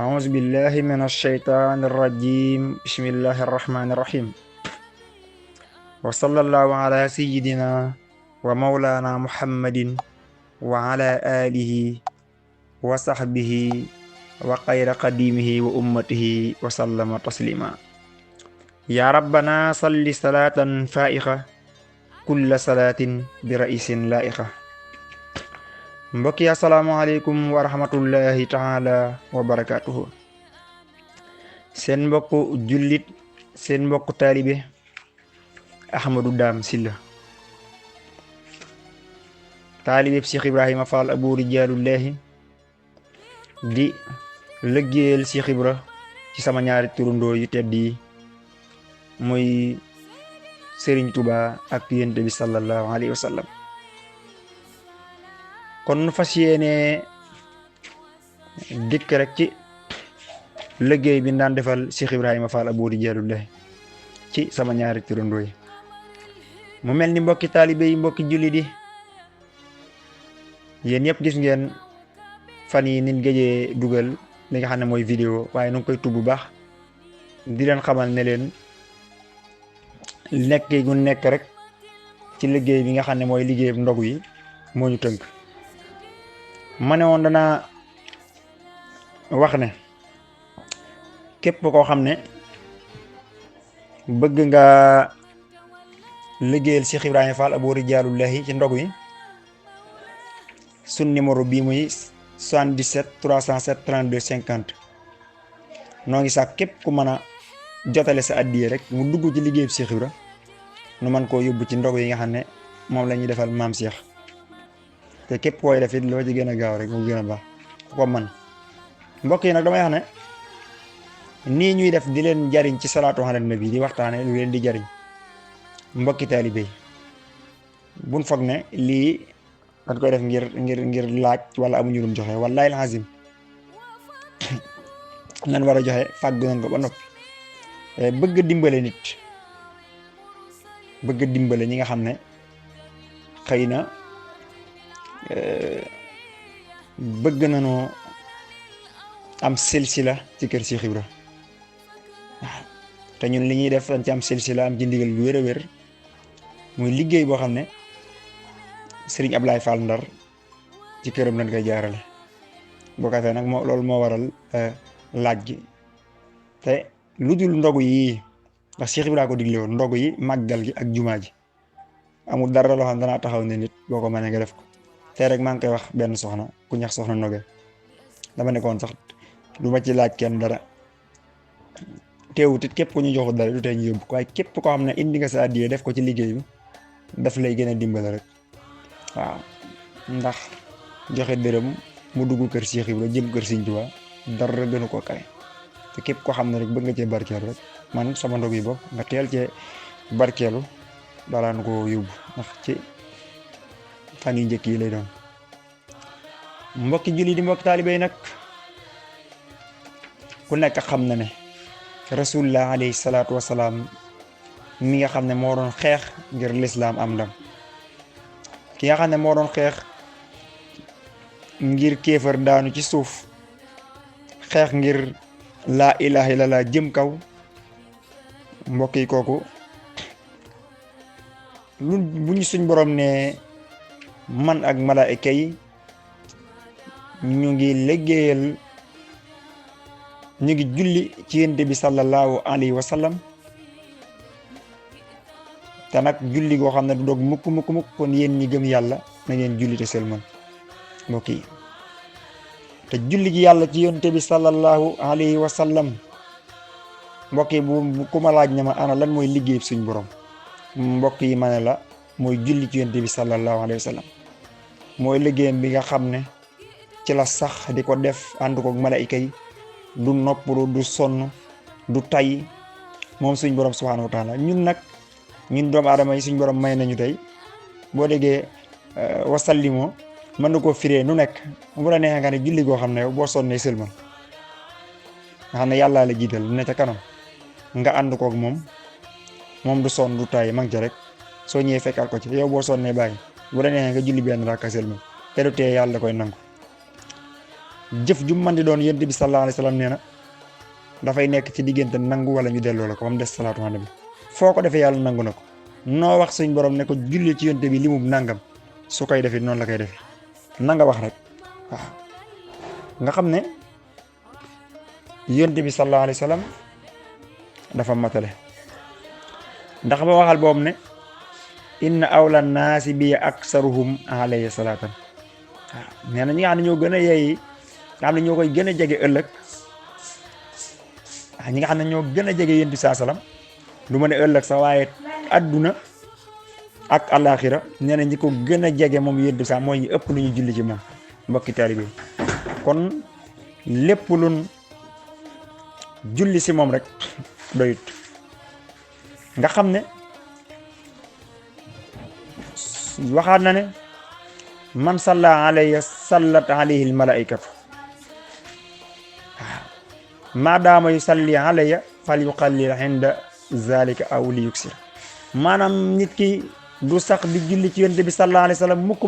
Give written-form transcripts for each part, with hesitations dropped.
أعوذ بالله من الشيطان الرجيم بسم الله الرحمن الرحيم وصلى الله على سيدنا ومولانا محمد وعلى آله وصحبه وخير قديمه وأمته وسلم تسليما يا ربنا صل صلاة فائقة كل صلاة برئيس لائقة mbokk yi asalaamaaleykum wa rahmatullahi taala wa barakaatuhu seen mbokku jullit seen mbokku taalibe Ahmadou Dame Sylla taalibe Cheikh Ibrahima Fall Abou Rijaalullahi di lëggéeyal Cheikh Ibra ci sama ñaari turundoo yu tedd yi muy Serigne Touba ak Yonent bi sallallahu alayhi wa sallam kon nu fas yéene dikk rek ci liggéey bi daan defal Cheikh Ibrahima Fall Abou Rijaalullahi ci sama ñaari turandoo yi mu mel ni mbokki taalibe yi mbokki jullit yi yéen ñëpp gis ngeen fan yi nit géjee dugal li nga xam ne mooy vidéo waaye nu ngi koy tubb bu baax di leen xamal ne leen nekk gu nekk rek ci liggéey bi nga xam ne mooy liggéey ndogu yi moo ñu tënk ma ne woon danaa wax ne képp koo xam ne bëgg nga liggéeyal Cheikh Ibrahima Fall Abou Rijaalullahi ci ndog yi sun numéro bii muy 77 307 32 50 noo ngi sax képp ku mën a jotale sa addiye rek mu dugg ci liggéeyu Cheikh Ibra nu man koo yóbbu ci ndog yi nga xam ne moom la ñuy defal maam Cheikh te képp koy def it loo ci gën a gaaw rek mu gën a baax ko man mbokk yi nag damay wax ne nii ñuy def di leen jariñ ci salaatu ala nabi di waxtaane lu leen di jariñ mbokki taalibe yi buñ foog ne lii dañ koy def ngir laaj wala amuñu lum joxe wallahi alazim nan war a joxe fàggu nañ ko ba noppi bëgg dimbale nit bëgg dimbale ñi nga xam ne xëy na bëgg nañoo am silsila ci kër Cheikh Ibra waaw te ñun li ñuy def dañ ci am silsila am ci ndigal bu wér a wér muy liggéey boo xam ne Serigne Ablaye Fall Ndar ci këram lañ koy jaarale boo ko fee nag loolu moo waral laaj gi te lu dul ndogu yi ndax Cheikh Ibra ko digle woon ndogu yi màggal gi ak jumaa ji amul dara loo xam ne danaa taxaw ne nit boo ko mënee nga def ko tey rek maa ngi koy wax benn soxna ku ñax soxna Noge dama nekkoon sax du ma ci laaj kenn dara teewut it képp ku ñu joxu dara du tey ñu yóbbu waaye képp koo xam ne indi nga sa addiya def ko ci liggéey bi daf lay gën a dimbale rek waaw ndax joxe dërëm mu dugg kër Cheikh Ibra jëm kër Sëriñ Tuubaa dara gënu ko kay te képp koo xam ne rek bëgg nga cee barkeelu rek man sama ndog yi bopp nga teel cee barkeelu balaa nu ko yóbbu ndax ci fan yu njëkk yi lay doon mbokki julli di mbokki taalibe yi nag ku nekk xam na ne rasulullah alayhi salaatu wasalaam mi nga xam ne moo doon xeex ngir lislaam am ndam ki nga xam ne moo doon xeex ngir kéefar daanu ci suuf xeex ngir laa ilaha illallah jëm kaw mbokk yi kooku lu bu ñu suñ borom ne man ak malaayika yi ñu ngi liggéeyal ñu ngi julli ci Yonent bi sallallahu alayhi wa sallam te nag julli goo xam ne du dog mukk kon yéen ñi gëm yàlla na ngeen julli te sëlmal mbokk yi te julli gi yàlla ci Yonent bi sallallahu alayhi wa sallam mbokk yi bu ku ma laaj ne ma ana lan mooy liggéey suñ borom mbokk yi ma ne la mooy julli ci Yonent bi sallallahu alayhi wa sallam mooy liggéeyam bi nga xam ne ci la sax di ko def ànd ko malaayika yi du noppalu du sonn du tay moom suñ borom subhanahu wa taala ñun doomu aadama yi suñ borom may nañu tey boo déggee wasallimoo mën na koo firee nu nekk bu la neexee nga ne julli goo xam ne yow boo sonnee sëlmal nga xam ne yàllaa la jiital lu ne ca kanam nga ànd koog moom du sonn du tay mag ja rek soo ñëwee fekkal ko ci yow boo sonnee bàyyi bu la neexee nga julli benn rakka sëlmal te du tee yàlla da koy nangu jëf ju mën di doon yonent bi sallallahu alayhi wa sallam nee na dafay nekk ci diggante nangu wala ñu delloo la ko ba mu des salaatu ala nabi foo ko defee yàlla nangu na ko noo wax suñ borom ne ko julli ci yonent bi li mu nangam su koy defee noonu la koy defee na nga wax rek waaw nga xam ne yonent bi sallallahu alayhi wa sallam dafa matale ndax ba waxal boobu ne inna awla naasi bi aksaruhum alayhi salaatan waaw nee na ñi nga xam ne ñoo gën a yeey nga xam ne ñoo koy gën a jege ëllëg ñi nga xam ne ñoo gën a jege yonent bi saa salaam du ma ne ëllëg sax waaye adduna ak alaxira nee na ñi ko gën a jege moom yonent bi saa mooy ñi ëpp lu ñu julli ci moom mbokki taalibe kon lépp luñ julli si moom rek doyut nga xam ne waxaat na ne man salla alayya sallat alayhi al malaikatu waaw maadaama yu salli alayya fal yuqallil inda zalika aw li yuksir maanaam nit ki du sax di julli ci yonent bi sallallahu alayhi wa sallam mukk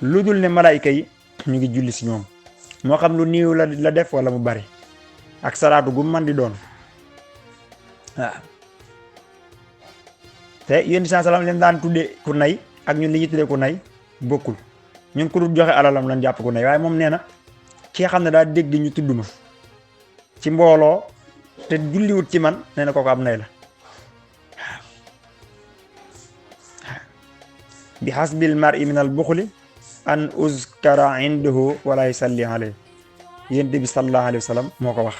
lu dul ne malaayika yi ñu ngi julli si ñoom moo xam lu niiw la def wala mu bari ak salaatu gu man di doon waaw te yonent bi sallallahu alayhi wa sallam leen daan tudde ku nay ak ñun li ñuy tuddee ku nay bokkul ñun ku dul joxe alalam lan jàpp ku nay waaye moom nee na ki nga xam ne daa dégg ñu tudd ma ci mbooloo te julliwut ci man nee na kooku am nay la bi hasbil mar'i min al buxli an uzkara indahu wala yusalli alayhi yonent bi sallallahu alayhi wa sallam moo ko wax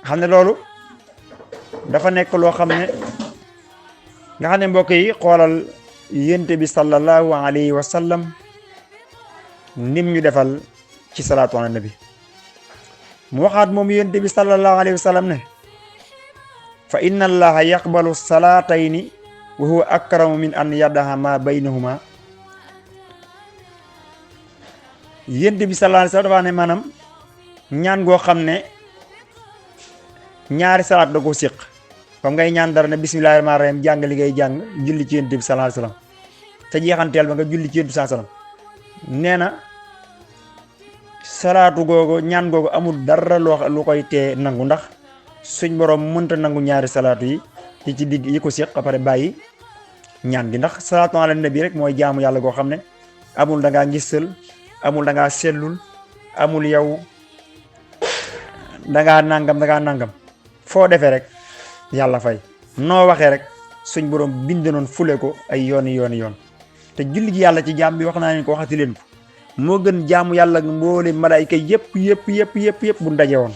xam ne loolu dafa nekk loo xam ne nga xam ne mbokk yi xoolal yonent bi sallallahu alayhi wa sallam nim ñu defal ci salaatu ala nabi mu waxaat moom yonent bi sallallahu alayhi wa sallam ne fa inna allaha yaqbalu salaatayni wa huwa akramu min an yadaha ma baynahuma yonent bi sallallahu alayhi wa sallam dafa ne maanaam ñaan goo xam ne ñaari salaat da ko séq comme ngay ñaan dara ne bismillahir rahmanir rahim jàng li ngay jàng julli ci yonent bi sallallahu alayhi wa sallam te jeexanteel ba nga julli ci yonent bi sallallahu alayhi wa sallam nee na salaatu googu ñaan googu amul dara lu koy tee nangu ndax suñ borom mënta nangu ñaari salaatu yi ci digg yi ko séq ba pare bàyyi ñaan gi ndax salaatu ala nabi rek mooy jaamu yàlla goo xam ne amul da ngaa ngistal amul da ngaa sellul amul yow da ngaa nangam foo defee rek yàlla fay noo waxee rek suñ borom bind noon fule ko ay yoon te julli gi yàlla ci jaam bi wax naa leen ko waxati leen ko moo gën jaamu yàlla mboole malaayika yëpp bu ndaje woon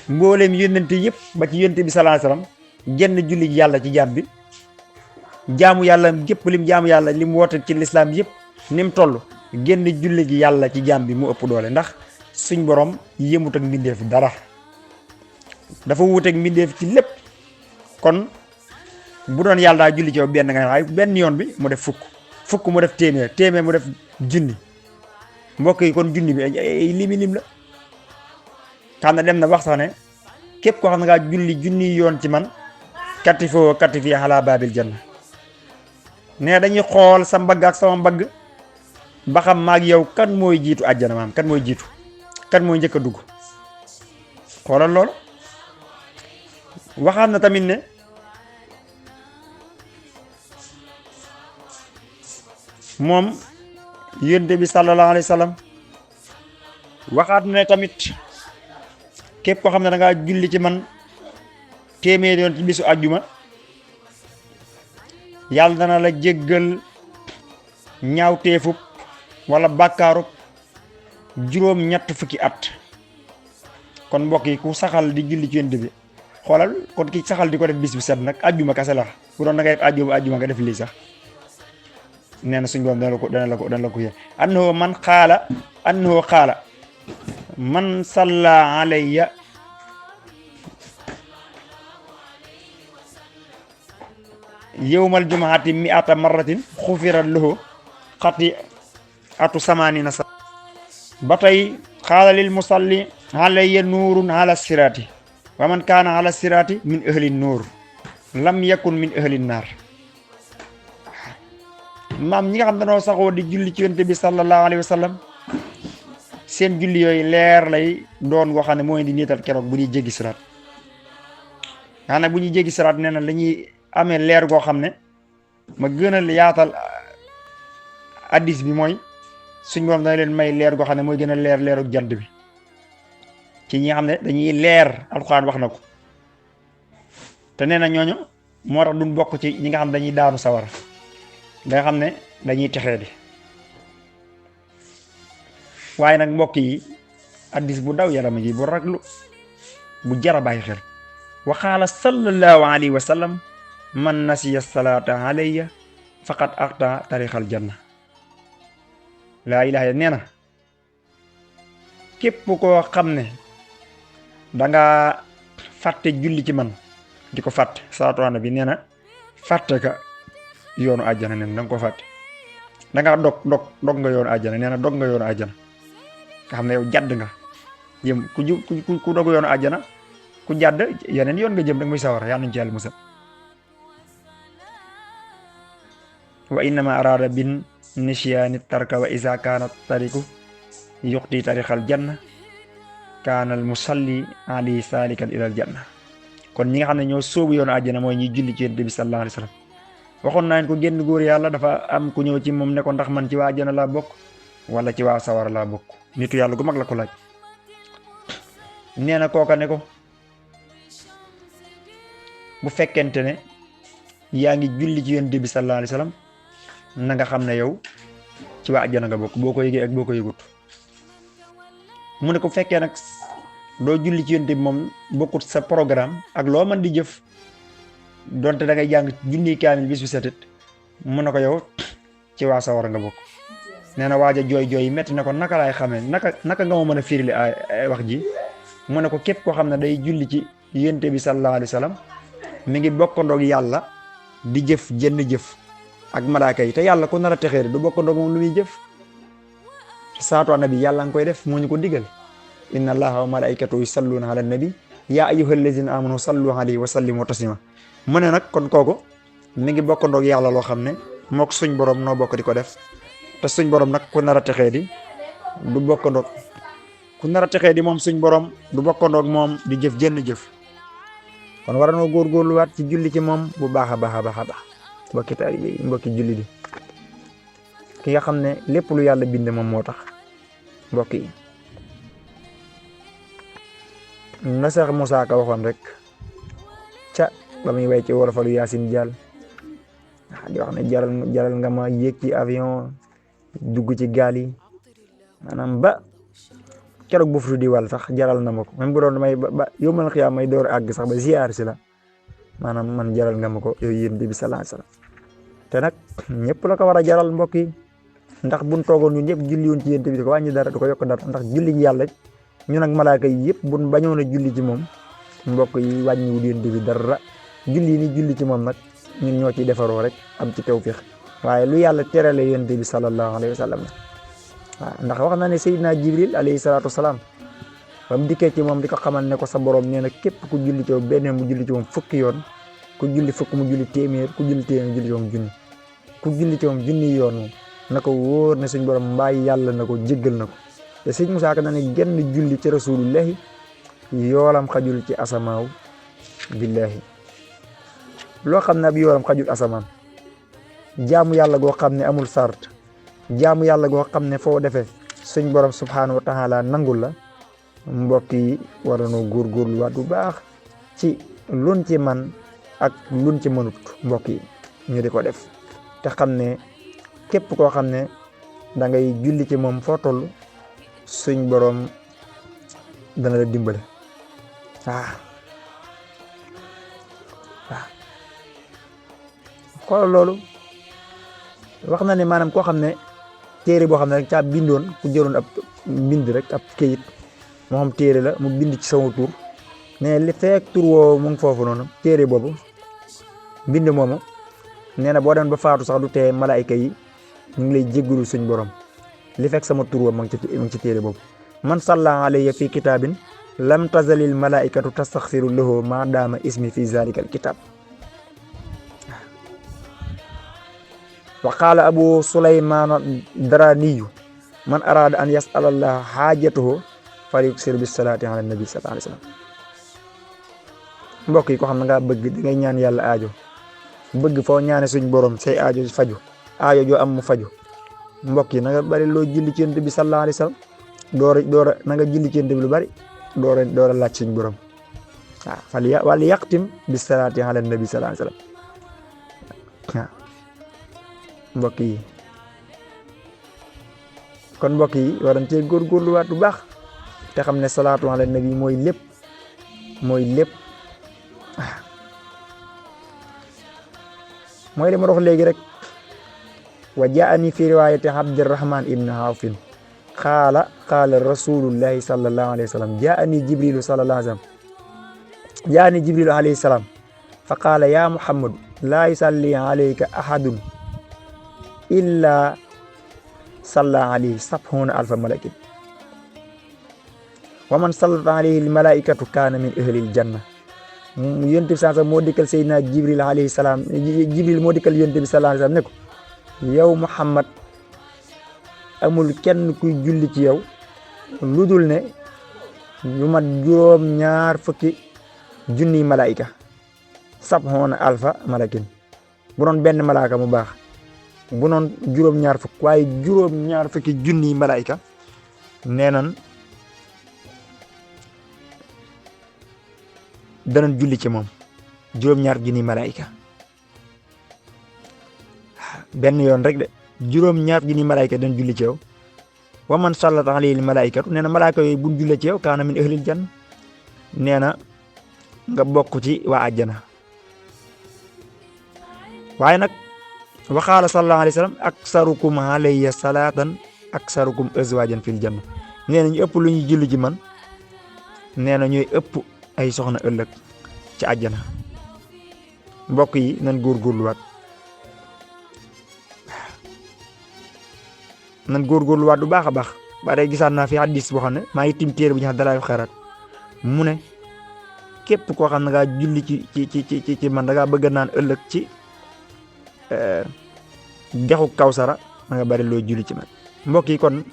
mbooleem yónnente yëpp ba ci yónnente bi sallallahu alayhi wasallam genn julli gi yàlla ci jaam bi jaamu yàlla gépp lim jaamu yàlla lim woote ci lislaam yëpp ni mu toll genn julli gi yàlla ci jaam bi mu ëpp doole ndax suñ borom yëmut ak mbindeef dara dafa wuuteeg mbindeef ci lépp kon bu doon yàlla daa julli ci yow benn nga waaye benn yoon bi mu def fukk mu def téeméer mu def junni mbokk yi kon junni bi ay lim la xam ne dem na wax sax ne képp koo xam ne ngaa julli junni yoon ci man katifoo katifi ala babil janna ne dañuy xool sa mbagg ak sama mbagg ba xam maag yow kan mooy jiitu àjjana maam kan mooy jiitu kan mooy njëkk a dugg xoolal loolu waxaat na tamit ne moom yonent bi sallallahu alayhi wa sallam waxaat na ne tamit képp koo xam ne da ngaa julli ci man téeméer yoon ci bisu àjjuma yàlla dana la jéggal ñaawteefub wala bàkkaarub juróom-ñett fukki at kon mbokk yi ku saxal di julli ci yonent bi xoolal kon ki saxal di ko def bis bi set nag àjjuma kase la bu doon da ngay def àjjuma nga def lii sax nee na suñ borom dana la ko yéen annahu xaala man salla alayya yawmal jumaati mi'ata marratin xufirat lahu xati'atu samanina sa ba tey xaala lil musalli alayya nuurun ala siraati wa man kaana ala siraati min ahli nuur lam yakun min ahli naar maam ñi nga xam dañoo saxoo di julli ci yonent bi sallallahu alayhi wa sallam seen julli yooyu leer lay doon goo xam ne mooy di niital keroog bu ñuy jéggi siraat nga xam ne bu ñuy jéggi siraat nee na lañuy amee leer goo xam ne ma gën a yaatal addis bi mooy suñ borom dana leen may leer goo xam ne mooy gën a leer leerug jant bi ci ñi nga xam ne dañuy leer alxuraan wax na ko te nee na ñooñu moo tax duñ bokk ci ñi nga xam dañuy daanu sawara nga xam ne dañuy texee di waaye nag mbokk yi addis bu daw yaram ji bu raglu bu jara bàyyi xel wa qaala sallallahu alayhi wa sallam man nasiya salaata alayya faqad axta tarixal janna laa ilaha illa nee na képp koo xam ne danga fàtte julli ci man di ko fàtte salaatu ala nabi nee na fàtte ka yoonu àjjana nee na danga ko fàtte danga dog nga yoonu àjjana nee na dog nga yoonu àjjana nga xam ne yow jadd nga jëm ku dog yoonu àjjana ku jàdd yeneen yoon nga jëm dag muy sawara yàlla nañ ci yàlla musal wa innama arada bin nisyaani tarka wa isa kaana tariku yuqti tarixal janna kaanal musalli ali salikan ilal janna kon ñi nga xam ne ñoo sóobu yoonu àjjana mooy ñuy julli ci yonent bi sallallahu alayhi wa sallam waxoon naa ko génn góor yàlla dafa am ku ñëw ci moom ne ko ndax man ci waa àjjana laa bokk wala ci waa sawara laa bokk nitu yàlla gu mag la ko laaj nee na kooka ne ko bu fekkente ne yaa ngi julli ci yonent bi sallallahu alayhi wa sallam na nga xam ne yow ci waa àjjana nga bokk boo ko yëgee ak boo ko yëgut mu ne ko fekkee nag doo julli ci yonent bi moom bokkut sa programme ak loo mën di jëf donte da ngay jàng junni kaamil bis bu setit mu ne ko yow ci waa sawara nga bokk nee na waaja jooy yi metti na ko naka laay xamee naka nga ma mën a firili ay wax ji mu ne ko képp koo xam ne day julli ci yonent bi sallallahu alayhi wa sallam mi ngi bokkandoog yàlla di jëf jenn jëf ak malaaka yi te yàlla ko nar a texeeri du bokkandoog moom lu muy jëf saatu nabi yàlla nga koy def moo ñu ko digal inna allaha wa malaikatahu yusalluna ala nabi ya ayyuhal lazina amanu sallu alayhi wa sallimu taslima mu ne nag kon kooku mi ngi bokkandoog yàlla loo xam ne mook suñ borom noo bokk di ko def te suñ borom nag ku nar a texee di du bokkandoog ku nar a texee di moom suñ borom du bokkandoog moom di jëf jenn jëf kon war noo góorgóorluwaat ci julli ci moom bu baax a baax a baax a baax mbokki taalibe yi mbokki julli di ki nga xam ne lépp lu yàlla bind moom moo tax mbokk yi na Seex Musaa Ka waxoon rek ca ba muy way ci wolofalu Yaasin Jaal di wax ne jaral nga ma yéeg ci avion dugg ci gaal yi maanaam ba keroog bu futu di wàll sax jaral na ma ko même bu doon may ba yóbmal xiyaam may door àgg sax ba ziyaar si la maanaam man jaral nga ma ko yow yonent bi sallallahu alayhi wasallam te nag ñëpp la ko war a jaral mbokk yi ndax buñ toogoon ñun ñëpp julli woon ci yonent bi di ko wàññi dara du ko yokk dara ndax julli ci yàlla ñu nag malaaka yi yëpp buñ bañoon a julli ci moom mbokk yi wàññiwul yonent bi dara julli yi ni julli ci moom nag ñun ñoo ciy defaroo rek am ci tawfiix waaye lu yàlla terale yonent bi sallallahu alayhi wasallam waaw ndax wax na ne Seydina Jibril alayhi salaatu wasalaam ba mu dikkee ci moom di ko xamal ne ko sa borom nee na képp ku julli ci moom benn mu julli ci moom fukki yoon ku julli fukk mu julli téeméer ku julli téeméer mu julli ci moom junni ku julli ci moom junni yoon moom na ko wóor ne suñ borom mbaay yàlla na ko jéggal na ko te sëñ Musaa Ka na ne genn julli ci rasulullahi yoolam xajul ci asamaaw billahi loo xam ne ab yoolam xajul asamaan jaamu yàlla goo xam ne amul sart jaamu yàlla goo xam ne foo defee suñ borom subhaanahu wa taala nangul la mbokk yi war nañoo góorgóorluwaat bu baax ci luñ ci man ak luñ ci mënut mbokk yi ñu di ko def te xam ne képp koo xam ne da ngay julli ci moom foo toll suñ borom dana la dimbale waaw xoolal loolu wax na ne maanaam koo xam ne téere boo xam ne rek caa bindoon ku jëloon ab mbind rek ab këyit moo xam téere la mu bind ci sama tur ne li fekk tur woo mu ngi foofu noonu téere boobu mbind moomu nee na boo dem ba faatu sax du tee malaayka yi ñu ngi lay jéggalu suñ borom li fekk sama tur woo mu ngi ci téere boobu man salla alayya fi kitaabin lam tazalil malaikatu tastaxfiru lahu ma daama ismi fi zalikal kitab wa qaala abu sulaymaan daraniyu man araada an yasala allah xaajatahu falyuksir bis salaati ala nabi sallallahu alayhi wa sallam. mbokk yi ko xam ne ngaa bëgg di ngay ñaan yàlla aajo bëgg foo ñaane suñ borom say aajo faju aajo joo am mu faju mbokk yi na nga bari loo julli ci yonent bi sallallahu alayhi wa sallam doora na nga julli ci yonent bi lu bari doora laaj suñ borom waaw wal yaqtim bis salaati ala nabi sallallahu alayhi wa sallam waaw mbokk yi kon mbokk yi war nañ cee góorgóorluwaat bu baax te xam ne salaatu ala nabi mooy lépp mooy li ma wax léegi rek wa jaani fi riwayati abdirahman ibn awfin qaala rasulullahi sallallahu alayhi wa sallam jaani jibrilu sallallahu alayhi wa sallam jaani jibrilu alayhi salam fa qaala ya muhammadu laa yusalli alayka ahadun illa salla alayhi sab'una alfa malakin wa man sallat alayhi almalaikatu kaana min ahli aljanna. yonent bi sallallahu alayhi wasallam moo dikkal Seydina Jibril alayhi salaam Jibril moo dikkal yonent bi sallallahu alayhi wasallam ne ko yow Muhammad amul kenn kuy julli ci yow lu dul ne lu mat juróom-ñaar fukki junniy malaayika sab'una alfa malakin bu doon benn malaaka mu baax bu noon juróom-ñaar fukk waaye juróom-ñaar fukki junniy malaayika nee nan danañ julli ci moom juróom-ñaar junniy malaayika benn yoon rek de juróom-ñaar junniy malaayika danañ julli ci yow wa man sallat alayhi malaayikatu nee na malaayika yooyu buñ jullee ci yow kaana min ahlil janna nee na nga bokk ci waa àjjana. waaye nag wa qaala sallallahu alayhi wa sallam aksarukum alayya salaatan aksarukum azwaajan fil janna nee na ñu ëpp lu ñuy julli ci man nee na ñooy ëpp ay soxna ëllëg ci àjjana. mbokk yi nan góorgóorluwaat bu baax a baax ba day gisaat naa fi hadis boo xam ne maa ngi tim téere bu ñu xam Dalaa'ilul Xayraat mu ne képp koo xam ne ngaa julli ci man da ngaa bëgg naan ëllëg ci dexu Kawsara da nga bari loo julli ci man. mbokk yi kon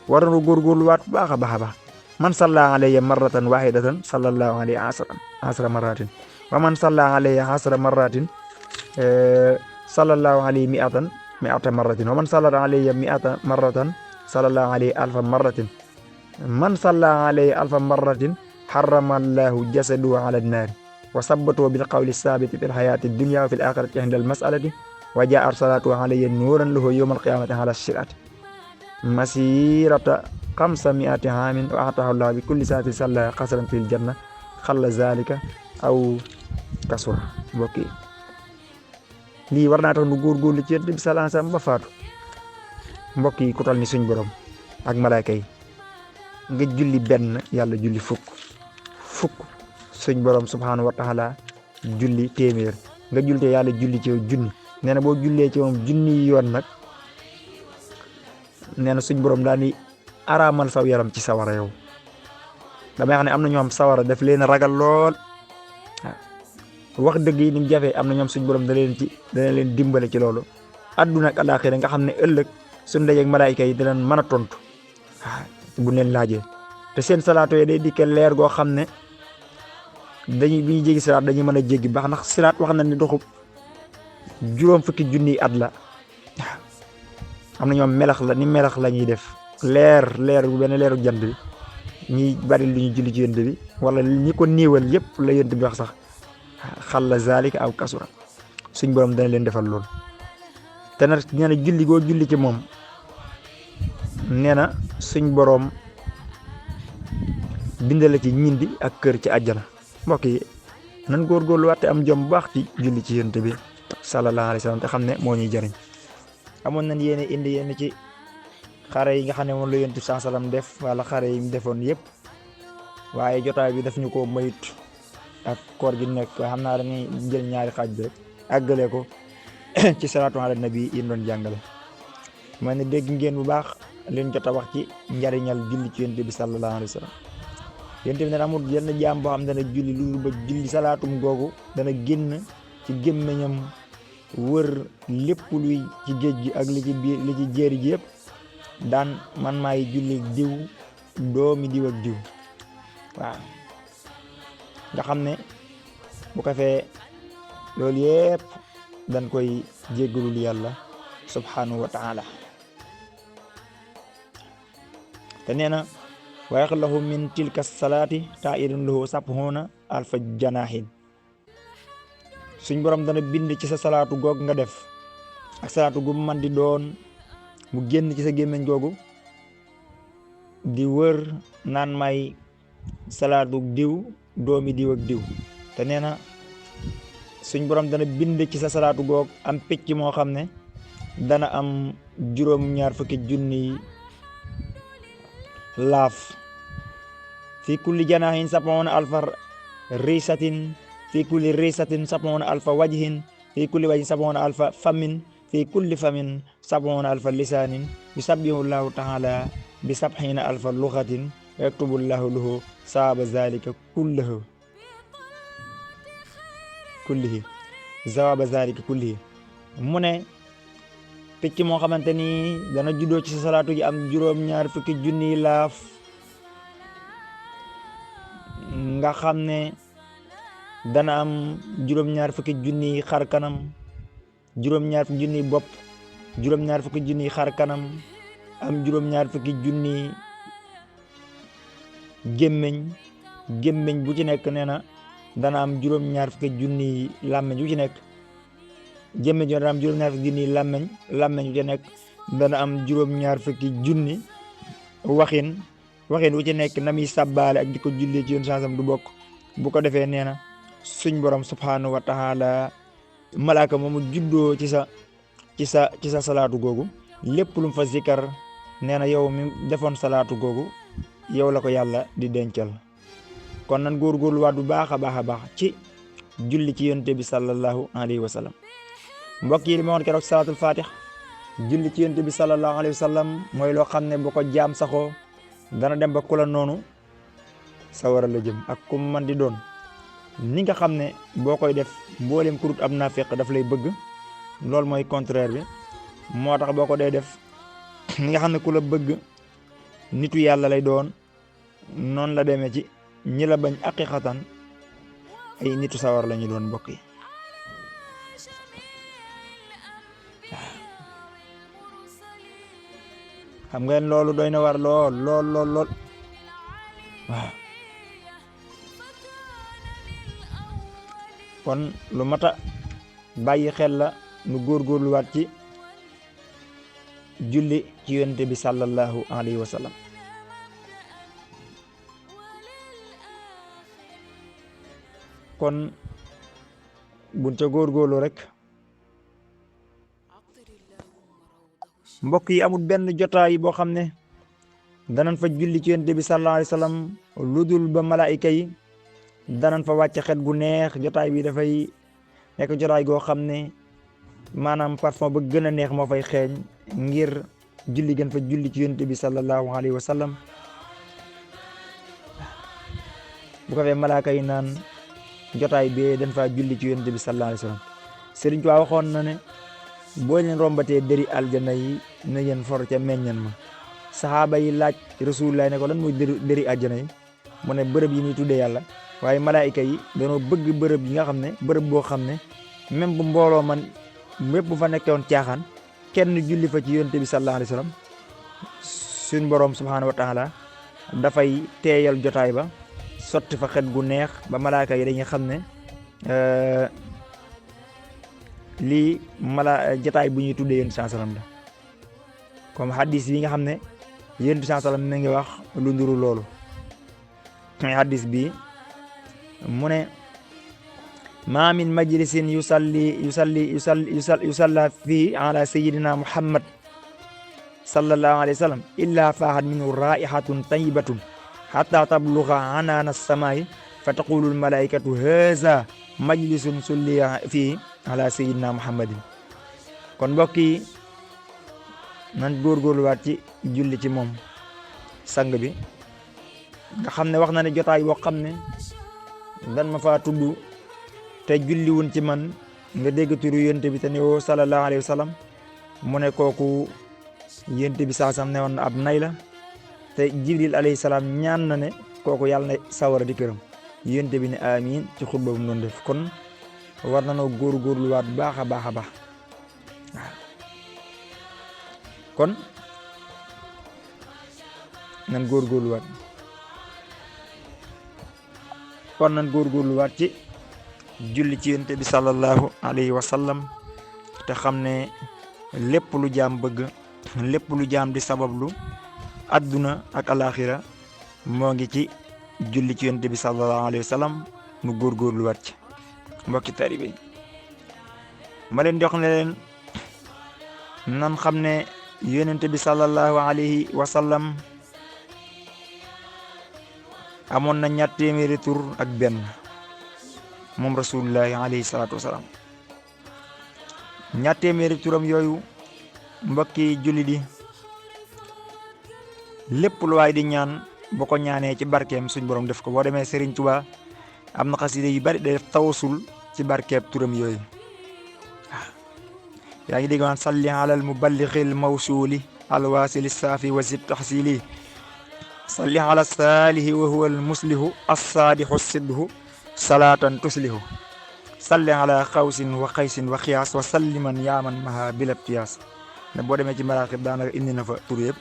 war nañu góorgóorluwaat bu baax a baax man salla alayya marratan wahidatan sallallahu alayhi asra marratin wa man salla alayya asra marratin sallallahu alayhi mi'ata marratin wa man salla alayya mi'ata marratan sallallahu alayhi alfa marratin man salla alayhi alfa marratin harrama allahu jasadahu ala an-nar wa sabbatahu bil qawli sabiti fil hayati dunya wa fil akhirati inda al mas'alati wa ja'a salatu alayhi nuran lahu yawm al qiyamati ala shirati masirata 500 aamin wa atahu allah bi kulli saatin salla qasran fil janna xalla zalika aw kasura. mbokk yi lii war naa tax nu góorgóorlu ci Yonent bi sallallahu alayhi wasallam ba faatu. mbokk yi ku toll ni suñ borom ak malaaka yi nga julli benn yàlla julli fukk suñ borom subhanahu wa taala julli téeméer nga julli te yàlla julli ci yow junni nee na boo jullee ci moom junni yoon nag nee na suñ borom daal ni araamal saw yaram ci sawara yow damay xam ne am na ñoo xam sawara daf leen ragal lool wax dëgg yi ni mu jafee am na ñoom suñ borom dana leen dimbale ci loolu adduna ak alaaxira nga xam ne ëllëg suñ dajeeg malaayika yi dinañ mën a tontu bu leen laajee te seen salaato yi day dikke leer goo xam ne bi ñuy jéggi siraat dañuy mën a jéggi baax ndax siraat wax na ne doxub juróom fukki junniy at la am na ñoom melax la ñuy def leer bu benn leeru jant bi ñi bari lu ñu julli ci yonent bi wala ñi ko néewal yëpp la yonent bi wax sax xalla zalika aw kasura suñ borom dana leen defal loolu. te nag nee na julli goo julli ci moom nee na suñ borom bindale ci ñindi ak kër ci àjjana. mbokk yi nan góorgóorluwaat te am jom bu baax ci julli ci yonent bi sallallahu alayhi wa sallam te xam ne moo ñuy jëriñ. amoon nañ yéene indi yenn ci xare yi nga xam ne moom la yonent bi sallallahu alayhi wa sallam def wala xare yi mu defoon yëpp waaye jotaay bi daf ñu ko mayut ak koor gi nekk xam naa dañuy jël ñaari xaaj bi rek àggale ko ci salaatu ala nabi yi doon jàngale. ma ne dégg ngeen bu baax leen jot a wax ci njariñal julli ci yonent bi sallallahu alayhi wa sallam. yonent bi ne amul yenn jaam boo xam dana julli lu ba julli salaatum googu dana génn ci gémmiñam wër lépp luy ci géej gi ak li ci biir li ci jéeri ji yëpp daan man maay julli diw doomi diw ak diw. waaw nga xam ne bu ko fee loolu yëpp dañ koy jéggalul yàlla subhanahu wa taala. te nee na wa yaxlahu min tilka salaati taa'irun lahu sab'una alfa janaahin. suñ borom dana bind ci sa salaatu goog nga def ak salaatu gu man di doon mu génn ci sa gémmiñ googu di wër naan may salaatu diw doomi diw ak diw. te nee na suñ borom dana bind ci sa salaatu goog am picc moo xam ne dana am juróom-ñaar fukki junni laaf. fi kulli janaahin sab'una alfa risatin fi kulli risatin sab'una alfa wajhin fi kulli wajhin sab'una alfa famin fi kulli famin sab'una alfa lisanin yusabbihu llahu ta'ala bi sab'ina alfa lughatin yaktubu llahu lahu saaba zalika kullihi mu ne picc moo xamante ni dana juddoo ci sa salaatu gi am juróom-ñaar fukki junniy laaf nga xam ne dana am juróom-ñaar fukki junniy xar kanam juróom-ñaar fukki junniy bopp juróom-ñaar fukki junniy xar kanam am juróom-ñaar fukki junniy gémmiñ bu ci nekk nee na dana am juróom-ñaar fukki junniy làmmiñ bu ci nekk gémmiñ dana am juróom-ñaar fukki junniy làmmiñ bu ci nekk dana am juróom-ñaar fukki junni waxin wu ci nekk na muy sàbbaale ak di ko julli ci yoon sansam du bokk. bu ko defee nee na suñ borom subhanahu wa taala malaaka moomu juddoo ci sa salaatu googu lépp lu mu fa zikar nee na yow mi defoon salaatu googu yow la ko yàlla di dencal. kon nan góorgóorluwaat bu baax a baax ci julli ci yonte bi sallallahu alayhi wa sallam. mbokk yi li ma woon keroog salaatul fatih julli ci yonte bi sallallahu alayhi wa sallam mooy loo xam ne bu ko jaam saxoo dana dem ba kula noonu sawara la jëm ak kum man di doon. ni nga xam ne boo koy def mboolem kurut am naafeq daf lay bëgg loolu mooy contraire bi. moo tax boo ko dee def ni nga xam ne ku la bëgg nitu yàlla lay doon noonu la demee ci ñi la bañ aqiqatan ay nitu sawar la ñu doon mbokk yi. xam ngeen loolu doy na war lool waaw. kon lu mata bàyyi xel la nu góorgóorluwaat ci julli ci yonent bi sallallahu alayhi wa sallam. kon buñ ca góorgóorlu rek mbokk yi amul benn jotaay boo xam ne danañ fa julli ci yonent bi sallallahu alayhi wa sallam lu dul ba malaayika yi danañ fa wàcc xet gu neex. jotaay bi dafay nekk jotaay goo xam ne maanaam parfum ba gën a neex moo fay xeeñ ngir julli gën fa julli ci yonent bi sallallahu alayhi wa sallam. bu ko fee malaaka yi naan jotaay bee dañ faa julli ci yonent bi sallallahu alayhi wa sallam. Sëriñ Tuubaa waxoon na ne boo leen rombatee dëri aljana yi na ngeen for ca meññan ma. saxaaba yi laaj Rasulullah ne ko lan mooy dëri aljana yi mu ne bërëb yi ñuy tuddee yàlla. waaye malaayika yi dañoo bëgg bërëb yi nga xam ne bërëb boo xam ne même bu mbooloo man mépp bu fa nekkoon caaxaan kenn julli fa ci yonent bi sallallahu alayhi wa sallam suñ boroom subhaanahu wa taala dafay teeyal jotaay ba sotti fa xet gu neex ba malaayika yi dañuy xam ne lii jotaay bu ñuy tuddee yonent bi sallallahu alayhi wa sallam la. comme hadis bi nga xam ne yonent bi sallallahu alayhi wa sallam mi ngi wax lu nduru loolu. hadis bi mu ne ma min majlisin yusalla fii ala sayyidina muhammad sallallahu alayhi wa sallam illa faahat minhu raihatun tayyibatun hatta tablugha anana as-samaa'i fa taqulu al-malaikatu haza majlisun sulliya fii ala sayyidina muhammadin. kon mbokk yi nan góorgóorluwaat ci julli ci moom sang bi nga xam ne wax na ne jotaay boo xam ne dan ma faa tudd te julli wun ci man nga dégg turu yonent bi te ne woo sallallahu alayhi wa sallam mu ne kooku yonent bi saasam ne woon ab nay la te jibril alayhi salaam ñaan na ne kooku yàlla na sawara di këram yonent bi ne amiin ci xutba bu mu doon def kon war na noo góorgóorluwaat baax a baax a baax waaw kon nan góorgóorluwaat ci julli ci yonent bi sallallahu alayhi wa sallam te xam ne lépp lu jaam bëgg lépp lu jaam di sabablu adduna ak alaxira moo ngi ci julli ci yonent bi sallallahu alayhi wa sallam mu góorgóorluwaat ci mbokki taalibe yi ma leen jox ne leen nan xam ne yonent bi sallallahu alayhi wa sallam amoon na 200 tur ak benn moom rasulullahi alayhi salaatu wasalaam 200 turam yooyu mbokki julli di lépp lu waay di ñaan boo ko ñaanee ci barkeem suñ borom def ko boo demee Serigne Touba am na xasida yu bari day def tawasul ci barkeeb turam yooyu waaw yaa ngi dégg waan salli alal muballixil mawsuuli alwaasili saafi wa zid taxsili salli ala saalihi wa huwa almuslihu assaadixu sidhu salaatan tuslihu salli ala xawsin wa xaysin wa xiyaas wa salliman yaaman maha bilabtiyaas ne boo demee ci maraaxib daanaka indi na fa tur yëpp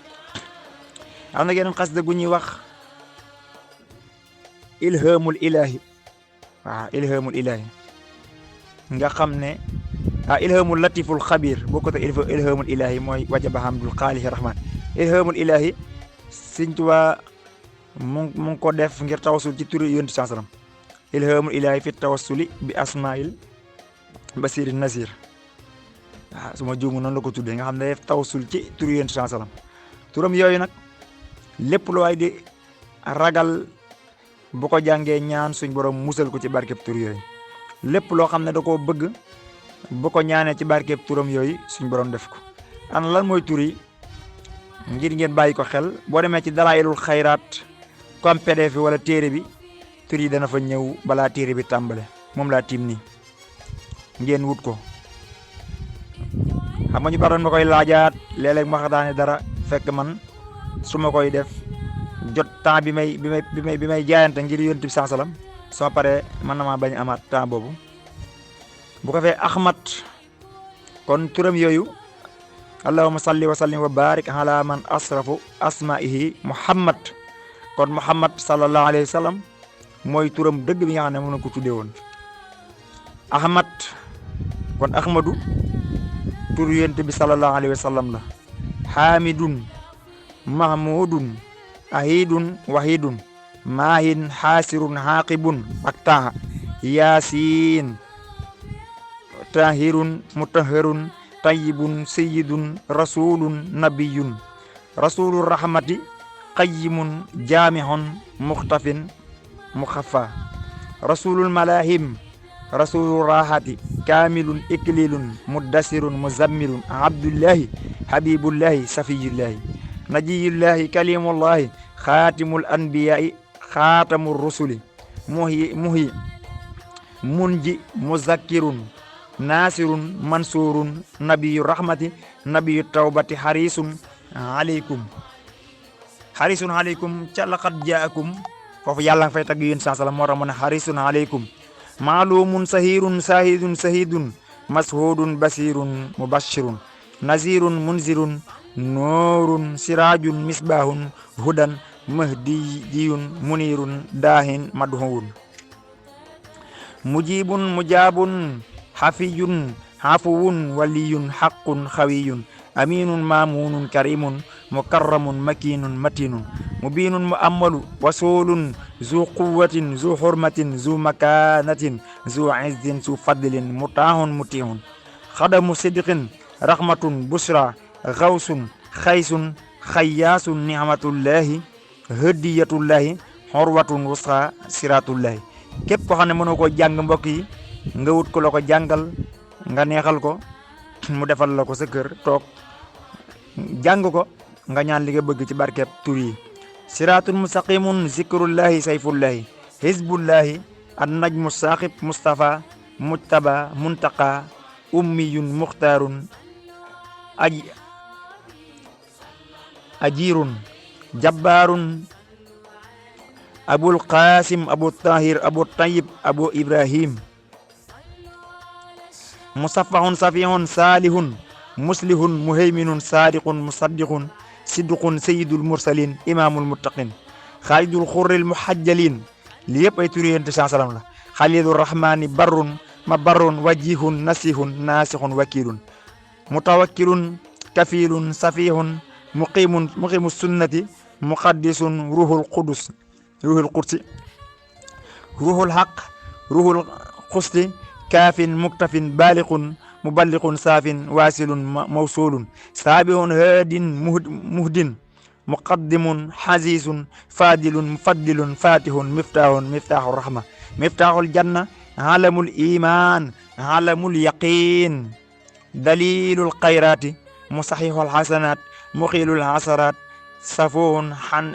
am na geneen xasida gu ñuy wax ilhamul ilahi waaw ilhamul ilahi nga xam ne ilhamul latiful xabir boo ko te ilhamul ilahi mooy wajaba hamdul xaalihi rahman ilhamul ilahi Sëñ Tuubaa mu ngi ko def ngir tawassul ci turi yonent sallam ilhamul ilahi fi tawassuli bi asmail basiri nasir waaw su ma juumu noonu la ko tuddee nga xam ne def tawassul ci turi yonent sallam turam yooyu nag lépp lu waay di ragal bu ko jàngee ñaan suñ borom musal ko ci barkeb tur yooyu lépp loo xam ne da koo bëgg bu ko ñaanee ci barkeb turam yooyu suñ borom def ko an lan mooy tur yi ngir ngeen bàyyi ko xel boo demee ci dalaayilul xayraat comme PDF wala téere bi tur yi dana fa ñëw balaa téere bi tàmbale moom laa tiim nii ngeen wut ko xam nga ñu baroon ma koy laajaat léeg-léeg ma xataane dara fekk man su ma koy def jot temps bi may jaayante ngir yonent bi sallam soo paree mën na maa bañ amaat temps boobu bu ko fee Ahmad kon turam yooyu allahumma salli wa sallim wa barik ala man asrafu asmaihi muhammad kon muhammad sallallahu alayhi wa sallam mooy turam dëgg bi nga xam ne mën na ko tuddee woon Ahmad kon Ahmadu tur yonent bi sallallahu alayhi wa sallam la hamidun mahmudun ahidun wahidun maahin xaasirun xaaqibun ak taaha yaasin tahirun mutahharun tayyibun sayyidun rasulun nabiyun rasulur rahmati qayyimun jaamihun muxtafin muxafa rasulul malahim rasulur rahati kaamilun iklilun muddasirun muzammilun abdullahi habibullahi safiyullahi najiyullahi kalimullahi xaatimul anbiyaai xaatamur rusuli muhi munji muzakkirun naasirun mansurun nabiyu rahmati nabiyu tawbati harisun aleykum ca laqad jaakum foofu yàlla nga fay tagg yéen sallam moo tax mu ne harisun aleykum maalumun sahirun sahidun sahidun mashhudun basirun mubashirun nazirun munzirun nuurun siraajun misbaahun hudan mahdiyun munirun daahin madhuun mujibun mujaabun xafiyun xafuwun waliyun xaqun xawiyun aminun maamunun karimun mukarramun makinun matinun mubinun muammalu wasulun zu quwatin zu xurmatin zu makanatin zu izzin zu fadlin mutaahun mutihun xadamu sidqin rahmatun busra xawsun xaysun xayyaasun nicmatullahi hadiyatullahi xorwatun wusqa siratullahi képp ko xam ne mënoo koo jàng mbokk yi nga wut ko la ko jàngal nga neexal ko mu defal la ko sa kër toog jàng ko nga ñaan li nga bëgg ci barkeb tur yi siratun mustaqimun zikrullahi sayfullahi hizbullahi an najmu saqib mustafa mujtaba muntaqa ummiyun muxtaarun ajirun jabbaarun abul qasim abu tahir abu tayyib abu ibrahim musaffahun safihun salihun muslihun muhayminun sadiqun musaddiqun siddiqun sayyidul mursalin imamul muttaqin xaalidul xurril muhajjalin li yëpp ay turi yonent saa salaam la xalidur rahmani barrun ma barrun wajihun nasihun nasihun wakilun mutawakkilun kafilun safihun muqimu sunnati muqaddisun ruhul qudsi ruhul haq ruhul xusti kaafin muktafin baaliqun muballiqun saafin waasilun mawsulun saabihun haadin muhdin muqaddimun xasiisun faadilun mufaddilun fatihun miftaaxu rahma miftaaxul janna alamul iman alamul yaqin dalilul xayraati musaxixul xasanaat muxilul xasaraat safuun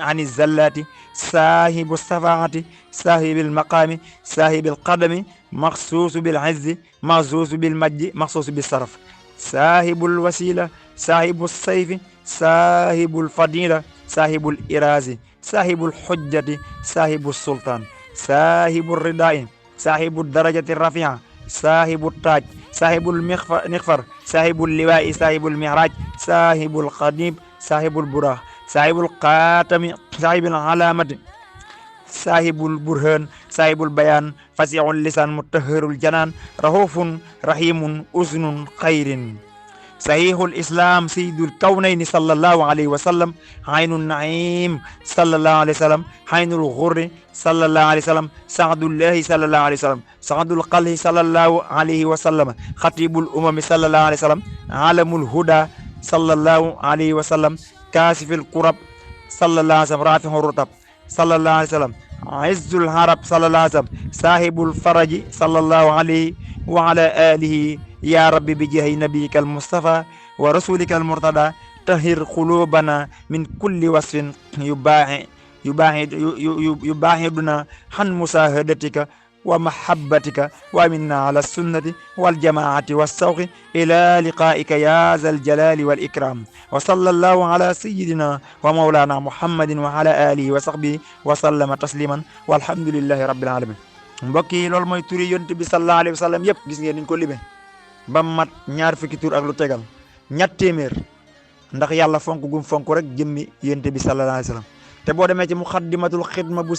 ani zallaati saahibu safaati saahibil maqaami saahibil qadami maxsuusu bil izzi maxsuusu bil majdi maxsuusu bis saraf saahibul wasila saahibu sayfi saahibul fadila saahibul iraasi saahibul xujjati saahibul sultaan saahibul ridaai saahibul darajati rafia saahibul taaj saahibul mixfar saahibul liwaai saahibul miraaj saahibul xadib saahibul buraax saahibul xaatami saahibul alaamati saahibul burhaan saahibul bayaan fasixul lisaan mutahharul janaan rahuufun rahiimun usnun xayrin sahihul islam sayyidul kawnayni sallallahu alayhi wa sallam aynun naim sallallahu alayhi wa sallam aynul ghurri sallallahu alayhi wa sallam sa'dullahi sallallahu alayhi wa sallam sa'dul qalhi sallallahu alayhi wa sallam khatibul umami sallallahu alayhi wa sallam alamul huda sallallahu alayhi wa sallam kasifil kurab sallallahu alayhi wa sallam rafihur rutab sallallahu alayhi wa sallam izzul harab sallallahu alayhi wa sallam sahibul faraji sallallahu alayhi wa ala alihi ya rabbi bi jahi nabiyika almustafa wa rasulika almurtada tahir qulubana min kulli wasfin yubahiduna han musahadatika wa mahabbatika wa minna ala sunnati wal jamaati wassawqi ila liqaika ya zal jalali wal ikram wa sallallahu ala sayyidina wa mawlana muhammadin wa ala alihi wa sahbihi wa sallama tasliman walhamdulillahi rabbil alamin. mbokk yi loolu mooy turi yonent bi sallallahu alayhi wa sallam yëpp gis ngeen niñ ko libe ba mat ñaar fukki tur ak lu tegal ñett téeméer ndax yàlla fonk gum fonk rek jëmmi yonent bi sallallahu alayhi wa sallam. te boo demee ci muxaddimatul xidma bu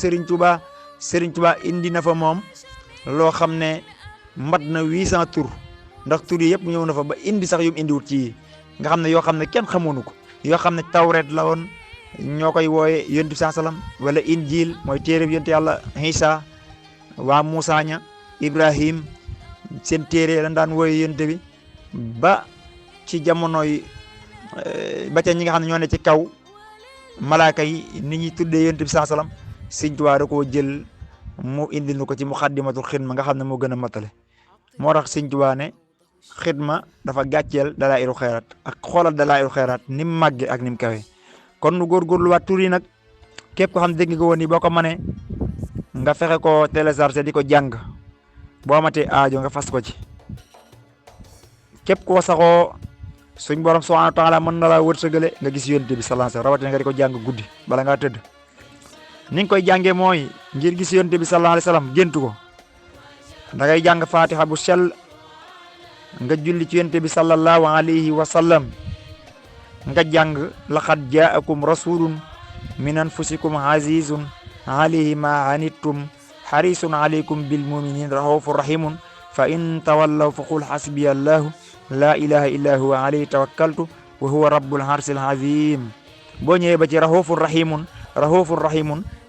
Serigne Touba indi na fa moom loo xam ne mat na 800 tur ndax tur yi yëpp ñëw na fa ba indi sax yum indiwut ci nga xam ne yoo xam ne kenn xamoonu ko yoo xam ne tawret la woon ñoo koy wooye yonent bi sallallahu alayhi wa sallam wala injil mooy téere bi yonent yàlla Isa waa Moussa ña Ibrahim seen téere lañ daan wooye yonent bi ba ci jamonoy ba ca ñi nga xam ne ñoo ne ci kaw malaaka yi nit ñi tuddee yonent bi sallallahu alayhi wa sallam Sëñ Tuubaa da koo jël mu indil nu ko ci muxaddimatul xidma nga xam ne moo gën a matale moo tax Sëñ Tuubaa ne xidma dafa gàcceel dalaa'ilu xayraat ak xoolal dalaa'ilu xayraat ni mu màgge ak ni mu kawe kon nu góorgóorluwaat tur yi nag képp ko xam dégg nga woon ni boo ko mënee nga fexe ko télécharger di ko jàng boo amatee aajo nga fas ko ci képp koo saxoo suñ borom subhanahu wa taala mën na laa wërsëgale nga gis yonent bi sallallahu alayhi wasallam rawatina nga di ko jàng guddi bala ngaa tëdd ni nga koy jàngee mooy ngir gis yonent bi sallallahu alayhi wasallam géntu ko da ngay jàng fatiha bu sell nga julli ci yonent bi sallallahu alayhi wa sallam nga jàng laqad jaakum rasulun min anfusikum azizun alayhi ma anittum harisun alaykum bil muminin raufur rahimun fa in tawallaw fa qul hasbiya allahu la ilaha illa huwa alayhi tawakkaltu wa huwa rabbul arsil azim boo ñëwee ba ci raufur rahimun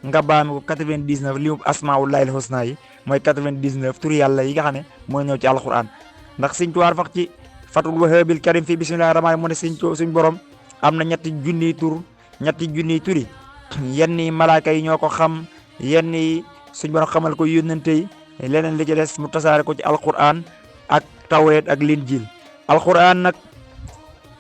nga baami ko 99 li mu asmaullahi al husna yi mooy 99 tur yàlla yi nga xam ne mooy ñëw ci alquran ndax Sëñ Tuubaa fax ci fatul wahabil karim fii bismillahi rahmaani mu ne suñ borom am na ñetti junniy turi yenn yi malaaka yi ñoo ko xam yenn yi suñ borom xamal ko yónnante yi leneen li ci des mu tasaare ko ci alquran ak tawreet ak linjil alquran nag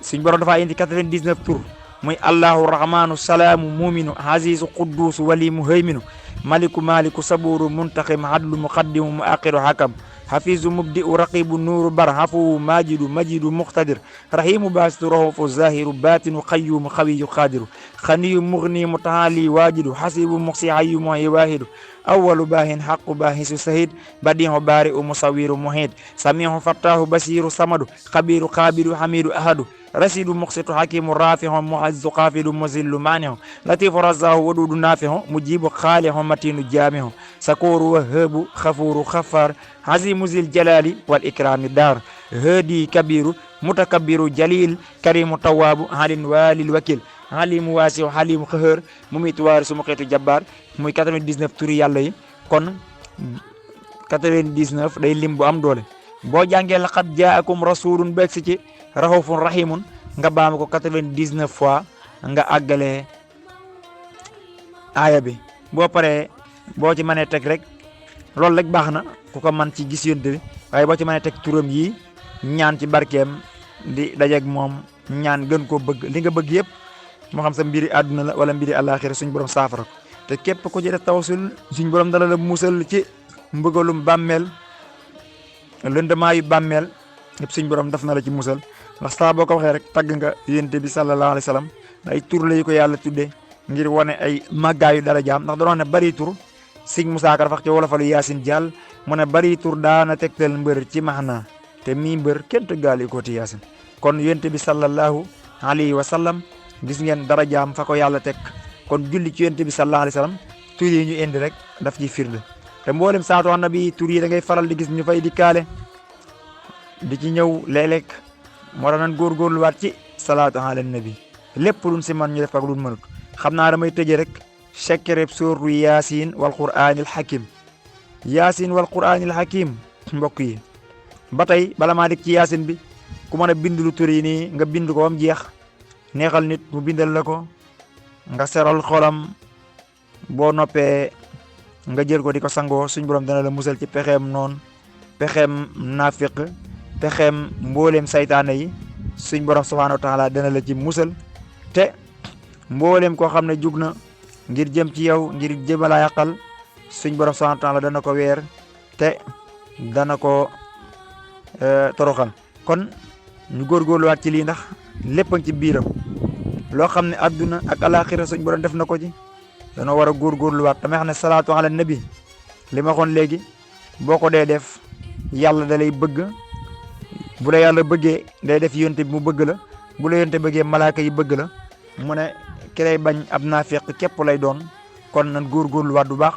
suñ borom dafa indi 99 tur muy allahu rahmanu salaamu muminu azizu quddus wali muhayminu maliku saburu muntaqim adlu muqaddimu mu aqiru hakam hafizu mubdi'u raqibu nuuru bar hafu majidu muqtadir rahimu basitu rahufu zahiru batinu qayyumu qawiyu qadiru khaniyu mughni mutaali wajidu hasibu muqsi hayyu muhyi wahidu awwalu bahin haqqu bahisu sahid badihu bari'u musawiru muhid samihu fattahu basiru samadu khabiru qabidu hamidu ahadu rasidu muqsitu hakimu rafihu muazzu qafidu muzillu manihu latifu razzahu wadudu nafihu mujibu khalihu matinu jamihu sakuru wahabu khafuru khafar azimu zil jalali wal ikrami dar hadi kabiru mutakabbiru jalil karimu tawabu halin walil wakil halimu wasiu halimu khahar mumitu warisu muqitu jabbar muy 99 turi yàlla yi kon 99 day lim bu am doole boo jàngee laqad jaakum rasulun beeg si ci rahufun rahimun nga baama ko 99 fois nga àggale aaya bi boo paree boo ci mënee teg rek loolu rek baax na ku ko man ci gis yonte bi waaye boo ci mënee teg turam yi ñaan ci barkeem di dajeeg moom ñaan gën koo bëgg li nga bëgg yëpp moo xam sa mbiri àdduna la wala mbiri àllaaxira suñ borom saafara ko te képp ku ci def tawassul suñ borom dala la musal ci mbëgalum bàmmeel lëndamaayu bàmmeel yëpp suñ borom def na la ci musal ndax saa boo ko waxee rek tagg nga yonent bi sallallahu alayhi wa sallam ay tur la yu ko yàlla tuddee ngir wane ay màggaayu dara jaam ndax dañoo ne bari tur sëñ Musaa Ka wax ci wolofalu Yaasin Jàll mu ne bari tur daana tegtal mbër ci maxnaa te mii mbër kenn tëggaale ko ti Yaasin kon yonent bi sallallahu alayhi wa sallam gis ngeen dara jaam fa ko yàlla teg kon julli ci yonent bi sallallahu alayhi wa sallam tur yi ñu indi rek daf ciy firnde te mboolem saatu nabi tur yi da ngay faral di gis ñu fay di kaale di ci ñëw léeg-léeg moo tax nan góorgóorluwaat ci salaatu ala nabi lépp luñ si man ñu def ak luñ mënut xam naa damay tëjee rek sekkereb sóoru yaasin wal quraanil hakim yaasin wal quraanil hakim mbokk yi ba tey bala maa dik ci yaasin bi ku mën a bind lu tur yi nii nga bind ko bam jeex neexal nit mu bindal la ko nga seral xolam boo noppee nga jël ko di ko sangoo suñ borom dana la musal ci pexeem noonu pexeem naafiq pexeem mbooleem saytaane yi suñ borom subhaanahu wa taala dana la ci musal te mbooleem koo xam ne jug na ngir jëm ci yow ngir jëmala yàqal suñ borom subhaanahu wa taala dana ko weer te dana ko toroxal kon ñu góorgóorluwaat ci lii ndax lépp ci biiram loo xam ne adduna ak alaxira suñ borom def na ko ci danoo war a góorgóorluwaat damay xam ne salaatu ala nabi li ma waxoon léegi boo ko dee def yàlla da lay bëgg bu la yàlla bëggee day def yonte bi mu bëgg la bu la yonte bëggee malaaka yi bëgg la mu ne ki lay bañ ab naafiq képp lay doon kon nan góorgóorluwaat du baax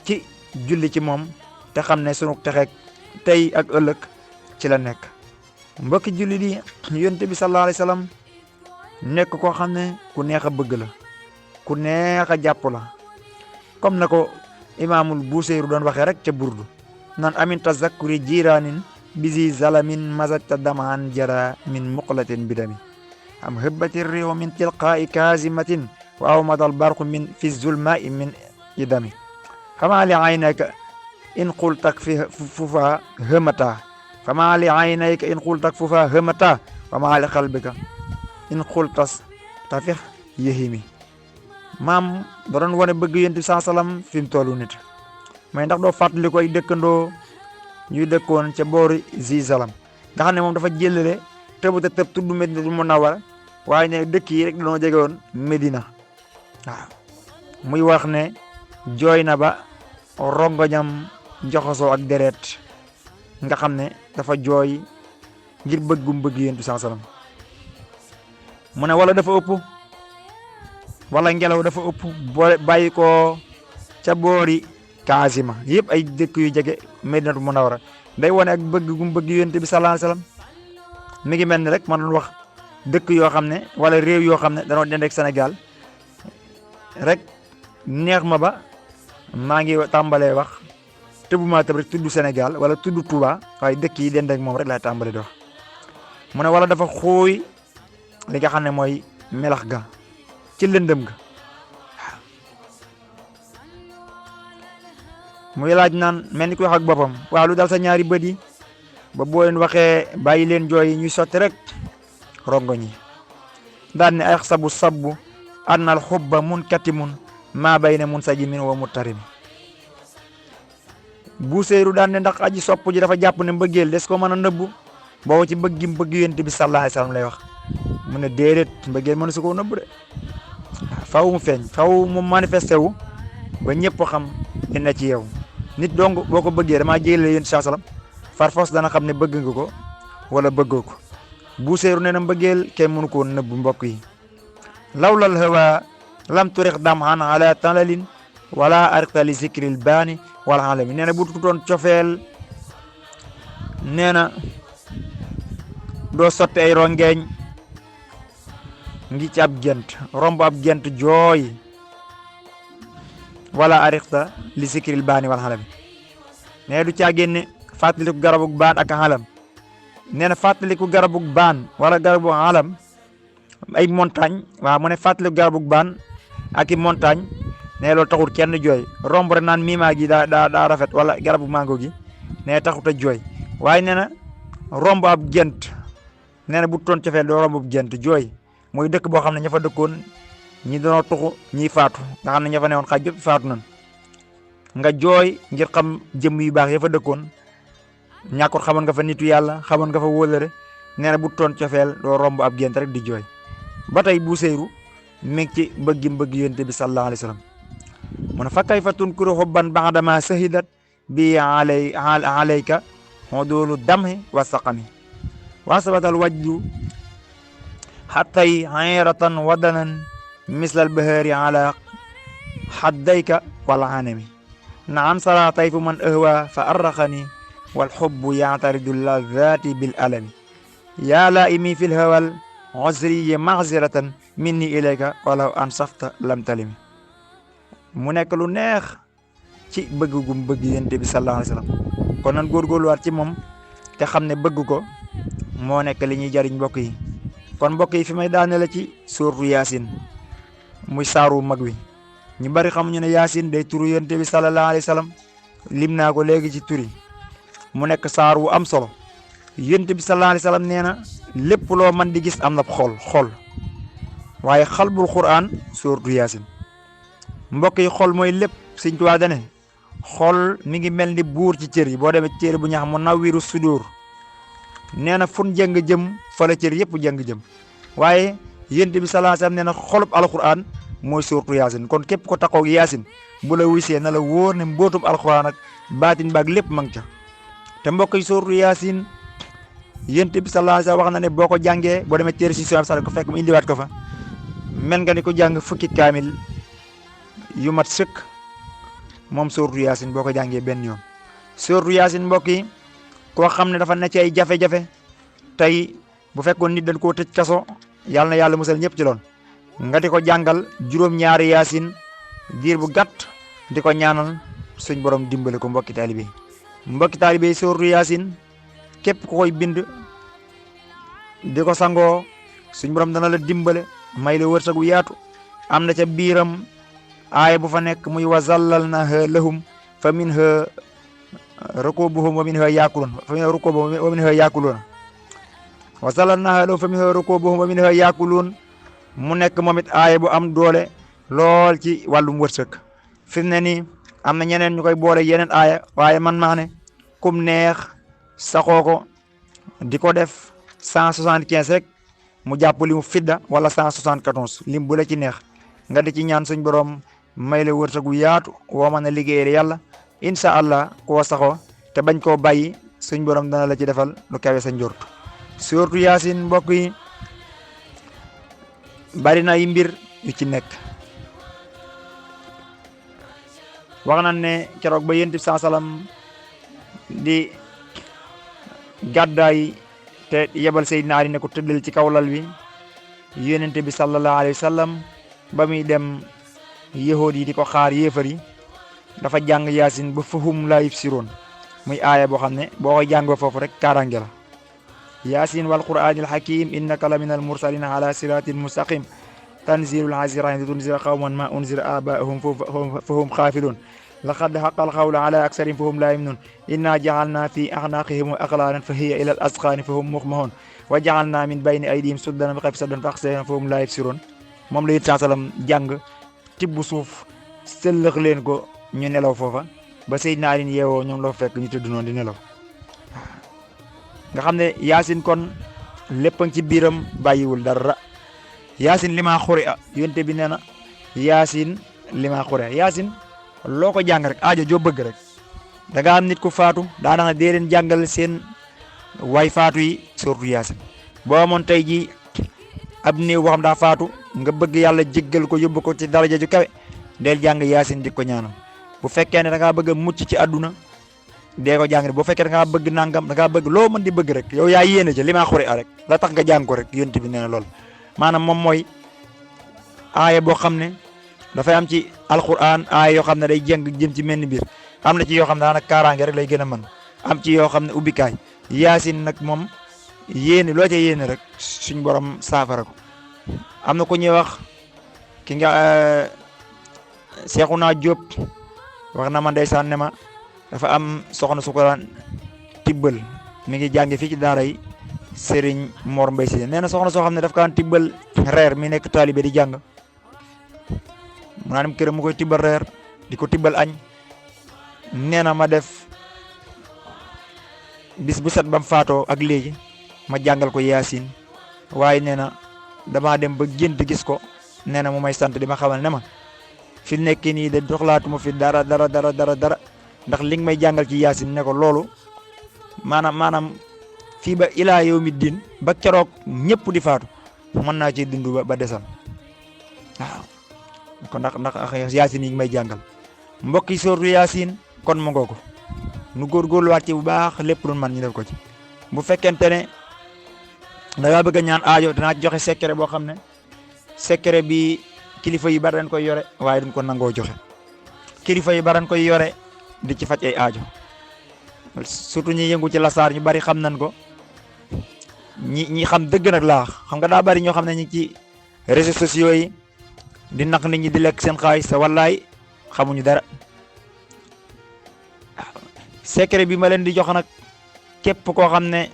ci julli ci moom te xam ne sunu texeeg tey ak ëllëg ci la nekk mbokki julli di yonte bi sallallahu alayhi wasallam nekk koo xam ne ku neex a bëgg la ku neex a jàpp la comme na ko imaamul Buseyru doon waxee rek ca burdu nan amin tazakkuri jiraanin bisi zalamin mazajta damaan jara min muqlatin bidami am hëbbati réew min tilqaa'i kazimatin wa awmadal barqu min fi zulma'i min idami fama li aynaka in qultak fufa hëmata fama li aynayka in qultak fufa hëmata fama li qalbika in qultas tafix yëhimi maam da doon wane bëgg yonent bi sallam fi mu tollu nit mais ndax doo fàttali ko ay dëkkandoo ñuy dëkkoon ca boori Zizalam nga xam ne moom dafa jëlale tëbu te tëb tudd Medinatul Munawwara waaye ne dëkk yi rek dañoo jege woon Medina waaw muy wax ne jooy na ba rongoñam joxasoo ak deret nga xam ne dafa jooy ngir bëggum bëgg yonent bi sallam mu ne wala dafa ëpp wala ngelaw dafa ëpp bàyyi ko ca boori Kaasima yëpp ay dëkk yu jege Medinatu Munawwara day wane ak bëgg gum bëgg yonent bi sallallahu alayhi wasallam mi ngi mel ni rek man doon wax dëkk yoo xam ne wala réew yoo xam ne danoo dend ak Sénégal rek neex ma ba maa ngi tàmbalee wax tëbuma tëb rek tudd Sénégal wala tudd Touba waaye dëkk yi dend ak moom rek laay tàmbalee di wax mu ne wala dafa xooy li nga xam ne mooy melax ga ci lëndëm ga muy laaj naan mel ni ku wax ak boppam waaw lu dal sa ñaari bët yi ba boo leen waxee bàyyi leen jooy yi ñuy sotti rek rongoñ yi daan ne ay sabbu annal xubba munkatimun maa bayna munsajimin wa muttarim Buseyru daan ne ndax aji sopp ji dafa jàpp ne mbëggeel des ko mën a nëbbu boobu ci bëgg bëgg yonent bi sallallahu alayhi wasallam lay wax mu ne déedéet mbëggeel mënu su ko nëbbu de faw mu feeñ faw mu manifesté wu ba ñëpp xam li ne ci yow nit dong boo ko bëggee damaa jégale yonent sallallahu alayhi wasallam farfos dana xam ne bëgg nga ko wala bëggoo ko Buseyru nee na mbëggeel kenn mënu ko nëbbu mbokk yi lawlal hawa lam turix damhan ala talalin wala arqta li zikril baani wala alami nee na bu tutoon cofeel nee na doo sotti ay rongeeñ ngi ci ab gent romb ab gent jooy wala arqta li zikril baani wala alami nee na du caa génne fàttaliku garabug baan ak alam nee na fàttaliku garabug baan wala garabug alam ay montagne waaw mu ne fàttaliku garabug baan ak i montagne nee loolu taxul kenn jooy romb rek naan miimaa gi daa rafet wala garabu mango gi nee taxut a jooy waaye nee na romb ab gent nee na bu toon cofeel doo romb ab gent jooy muy dëkk boo xam ne ña fa dëkkoon ñi doonoo tuxu ñiy faatu nga xam ne ña fa newoon xaaj yëpp faatu nan nga jooy ngir xam jëmm yu baax ya fa dëkkoon ñàkkut xamoon nga fa nitu yàlla xamoon nga fa wóolare nee na bu toon cofeel doo romb ab gent rek di jooy ba tey Buseyru mi ngi ci bëgg yonent bi sallallahu alayhi wasallam mu ne fa kayfa tunkuru hubban ba'dama sahidat bi alayka hudulu damhi wa saqami wa sabatal wajdu hattay hayratan wadanan mislal bahari ala haddayka wal anami na'am sara tayfu man ahwa fa arrakhani wal hubbu ya'taridu ladhati bil alami ya laimi fil hawal uzri maghziratan minni ilayka walaw ansafta lam talimi mu nekk lu neex ci bëgg gum bëgg yonent bi sallallahu alayhi wasallam kon nan góorgóorluwaat ci moom te xam ne bëgg ko moo nekk li ñuy jariñ mbokk yi kon mbokk yi fi may daane la ci suuratu yaasin muy saaru mag wi ñu bari xamuñu ne yaasin day turu yonent bi sallallahu alayhi wasallam lim naa ko léegi ci turi mu nekk saar wu am solo yonent bi sallallahu alayhi wasallam nee na lépp loo mën di gis am na xol waaye xalbul Qur'an suuratu yaasin mbokk yi xol mooy lépp Sëñ Tuubaa dane xol mi ngi mel ni buur ci cër yi boo demee cër bu ñax mu nawwiru sudur nee na fun jëng jëm fa la cër yëpp jëng jëm waaye yonent bi sallallahu alayhi wasallam nee na xolub alquran mooy suuratu yaasin kon képp ko taxaw yaasin bu la wisee na la wóor ne mbóotub alquran ak baatin baag lépp mang ca te mbokk yi suuratu yaasin yonent bi sallallahu alayhi wasallam wax na ne boo ko jàngee boo demee cër si ko fekk mu indiwaat ko fa mel nga ni ko jàng fukki kaamil yu mat sëkk moom suuratu yaasin boo ko jàngee benn yoon suuratu yaasin mbokk yi koo xam ne dafa ne ci ay jafe-jafe tey bu fekkoon nit dañ koo tëj kaso yàlla na yàlla musal ñëpp ci loon nga di ko jàngal juróom-ñaari yaasin diir bu gàtt di ko ñaanal suñ borom dimbale ko mbokki taalibe yi suuratu yaasin képp ku koy bind di ko sangoo suñ borom dana la dimbale may la wërsëg gu yaatu am na ca biiram aaya bu fa nekk muy wa zallalnaha lahum fa minha rakubuhum wa minha yakulun fa minha rakubuhum wa minha yakulun wa zallalnaha lahum fa minha rakubuhum wa minha yakulun mu nekk moom it aaya bu am doole lool ci wàllum wërsëg fi mu ne nii am na ñeneen ñu koy boole yeneen aaya waaye man maa ne kum neex saxoo ko di ko def 175 rek mu jàpp li mu fidda wala 174 lim bu la ci neex nga di ci ñaan suñ borom may la wërsëgu yaatu woo mën a liggéeyal yàlla incha allah koo saxoo te bañ koo bàyyi suñ borom dana la ci defal lu kawe sa njort suuratu yaasin mbokk yi bari na ay mbir yu ci nekk wax nañ ne keroog ba yonent bi sallam di gàddaay te yebal Seydina Ali ne ko tëddal ci kaw lal bi yonent bi sallallahu alayhi wa sallam ba muy dem yahood yi di ko xaar yéefar yi dafa jàng yaasin ba fahum laa yubsiroon muy aaya boo xam ne boo koy jàng ba foofu rek kaaraange la yaasin wal qur'aanil hakiim innaka la minal mursaliin ala siraatin mustaqim tanzilul azizir tunzira qawman ma unzira abaahum fahum xaafiluun laqad haqqal qawlu ala aksarihim fahum laa yu'minuun inna ja'alna fi a'naaqihim aghlaalan fa hiya ilal azqaani fahum muqmahuun wa ja'alna min bayni aydihim suddan wa min khalfihim saddan fa aghshaynahum fahum laa yubsiruun moom la Yonent sallam jàng tibb suuf sëllëx leen ko ñu nelaw foofa ba Seydina Ali yeewoo ñoom la fekk ñu tëdd noonu di nelaw nga xam ne yaasin kon lépp a ngi ci biiram bàyyiwul dara yaasin li maa xuri a yonte bi nee na yaasin li maa xuri a yaasin loo ko jàng rek aajo joo bëgg rek da nga am nit ku faatu daanaka dee leen jàngal seen way faatu yi surtout yaasin boo amoon tey jii ab néew boo xam daa faatu nga bëgg yàlla jéggal ko yóbbu ko ci daraja ju kawe del jàng yaasin di ko ñaanal bu fekkee ne da ngaa bëgg a mucc ci àdduna dee ko jàng bu fekkee da ngaa bëgg nangam da ngaa bëgg loo mën di bëgg rek yow yaa yéene ci li maa xuri a rek la tax nga jàng ko rek yonent bi nee na lool maanaam moom mooy aaya boo xam ne dafay am ci alquran aaya yoo xam ne day jàng jëm ci menn biir am na ci yoo xam ne daanaka kaaraange rek lay gën a mën am ci yoo xam ne ubbikaay yaasin nag moom yéene loo ca yéene rek suñ borom saafara ko am na ku ñuy wax ki nga Seexuna Jóob wax na ma ndeysaan ne ma dafa am soxna su ko daan tibbal mi ngi jànge fii ci daara yi Serigne Mor Mbaye si nee na soxna soo xam ne daf kaan tibbal reer mi nekk taalibe di jàng mu naa dem këram mu koy tibbal reer di ko tibbal añ nee na ma def bis bu set bam faatoo ak léegi ma jàngal ko yaasin waaye nee na damaa dem ba gént gis ko nee na mu may sant di ma xamal ne ma fi nekk nii de doxlaatuma fi dara ndax li nga may jàngal ci yaasin ne ko loolu maanaam fii ba ilaa yow mi din ba keroog ñëpp di faatu mën naa ci dund ba desal waaw kon ndax yaasin yi ngi may jàngal mbokk yi sortu yaasin kon mu ngoo ko nu góorgóorluwaat ci bu baax lépp lu man ñu def ko ci bu fekkente ne da ngaa bëgg a ñaan aajo danaa joxe secret boo xam ne secret bi kilifa yi bari dañ koy yore waaye duñ ko nangoo joxe kilifa yi bari dañ koy yore di ci faj ay aajo surtout ñi yëngu ci lasaar ñu bari xam nañ ko ñi xam dëgg nag laa xam nga daa bari ñoo xam ne ñi ci réseaux sociaux yi di nax nit ñi di lekk seen xaalis sa wallaay xamuñu dara secret bi ma leen di jox nag képp koo xam ne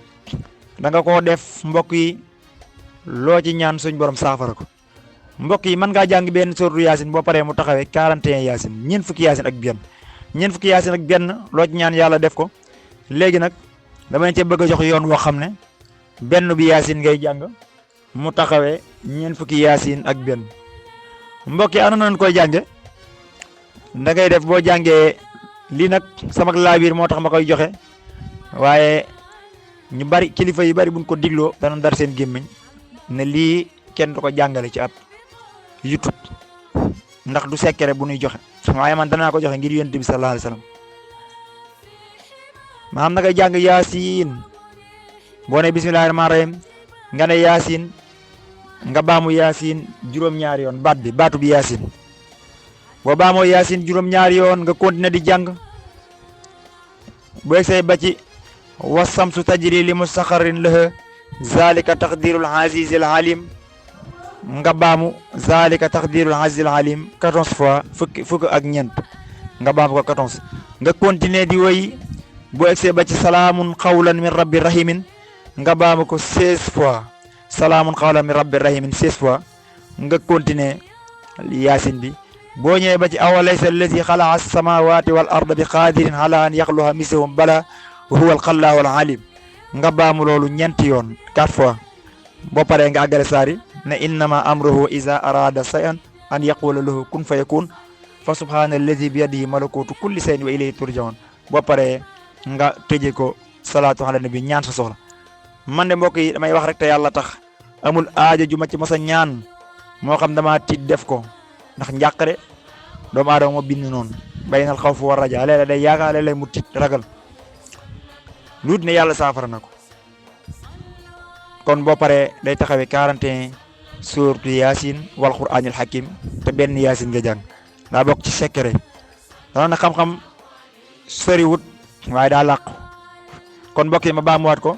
da nga koo def mbokk yi loo ci ñaan suñ borom saafara ko mbokk yi mën ngaa jàng benn sortu yaasin boo paree mu taxawee 41 yaasin ñeent fukki yaasin ak benn loo ci ñaan yàlla def ko léegi nag dama leen cee bëgg a jox yoon woo xam ne benn bi yaasin ngay jàng mu taxawee ñeent fukki yaasin ak benn mbokk yi ana nañ koy jànge da ngay def boo jàngee lii nag sama laabiir moo tax ma koy joxe waaye ñu bari kilifa yi bari buñ ko digloo dana dar seen gémmiñ ne lii kenn du ko jàngale ci ab YouTube ndax du secret bu ñuy joxe waaye man danaa ko joxe ngir yonent bi sallallahu alayhi wasallam maanaam na ngay jàng yaasin boo ne bismillahir rahmanir rahim nga ne yaasin nga baamu yaasin juróom-ñaari yoon baatu bi yaasin boo baamoo yaasin juróom-ñaari yoon nga continuer di jàng bu egsee ba ci wasamsu tajri li mustaxarin laha zalika taqdirul azizil alim nga baamu zalika taqdirul azizil alim 14 fois fukk ak ñeent nga baamu ko 14 nga continuer di woy bu egsee ba ci salaamun qawlan min rabbi rahimin nga baamu ko 16 fois salaamun qawlan min rabbi rahimin 16 fois nga continuer yaasin bi boo ñëwee ba ci awalaysa allazi xalaqa as-samawati wal arda bi qadirin ala an yaxluqa mislahum bala wa huwa al-xallaqul alim nga baamu loolu ñeenti yoon 4 fois boo paree nga àggale saari ne innama amruhu iza arada shay'an an yaqula lahu kun fayakun fa subhana allazi bi yadihi malakutu kulli shay'in wa ilayhi turja'un boo paree nga tëjee ko salaatu ala nabi ñaan sa soxla man de mbokk yi damay wax rek te yàlla tax amul aajo ju ma ci mos a ñaan moo xam dama tiit def ko ndax njàqare doomu aadama moo bind noonu baynal xawfi war raja léeg-léeg day yaakaar léeg-léeg mu tiit ragal luut ne yàlla saafara na ko kon boo paree day taxawee 41 suuratu yaasin wal quraanil hakim te benn yaasin nga jàng daa bokk ci secret dana na xam-xam soriwut waaye daa làqu kon mbokk yi ma baamuwaat ko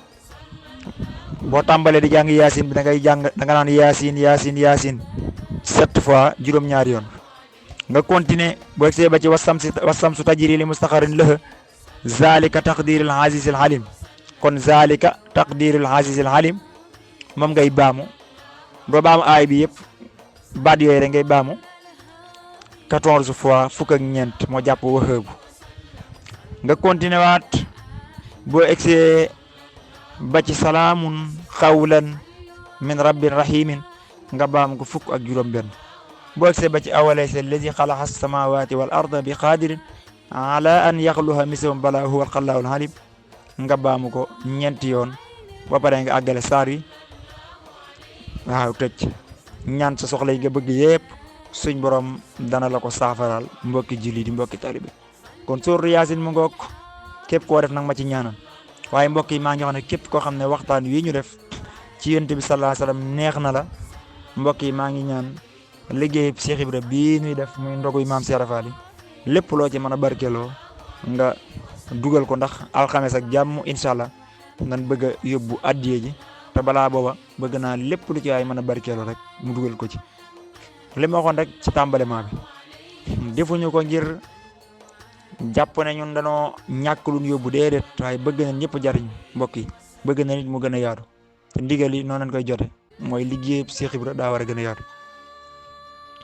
boo tàmbalee di jàng yaasin bi da nga naan yaasin 7 fois juróom-ñaari yoon nga continuer boo egsee ba ci wasamsu tajri li mustaxarin laha zalika taqdirul azizil alim kon zalika taqdirul azizil alim moom ngay baamu doo baamu aay bi yëpp baat yooyu rek ngay baamu 14 fois fukk ak ñeent moo jàpp waxëbu nga continué waat boo egsee ba ci salaamun xawlan min rabbin rahimin nga baam ko fukk ak juróom benn boo egsee ba ci awalaysa allazi xalaqa samawati wal arda bi qadirin ala an yaxluha mislahum bala huwa alxallaahul alim nga baamu ko ñeenti yoon ba pare nga àggale saar yi waaw tëj ñaan sa soxla yi nga bëgg yépp suñ borom dana la ko saafaral mbokki julli di mbokki talibe kon sóoru yaasin mu ngoog képp koo def nag ma ci ñaanal waaye mbokk yi maa ngi wax ne képp koo xam ne waxtaan wi ñu def ci yonent bi sallallahu alayhi wasallam neex na la mbokk yi maa ngi ñaan liggéey Cheikh Ibra bii ñuy def muy ndoguy maam Cheikh Rafal yi lépp loo ci mën a barkeeloo nga dugal ko ndax alxames ak jàmm incha allah nan bëgg a yóbbu addiye ji te balaa booba bëgg naa lépp lu ci ay mën a barkeeloo rek mu dugal ko ci li ma waxoon rek ci tàmbalema bi defuñu ko ngir jàpp ne ñun danoo ñàkk lu ñu yóbbu déedéet waaye bëgg na ñëpp jariñ mbokk yi bëgg na nit mu gën a yaatu te ndigal yi noonu lañ koy jote mooy liggéey Cheikh Ibra daa war a gën a yaatu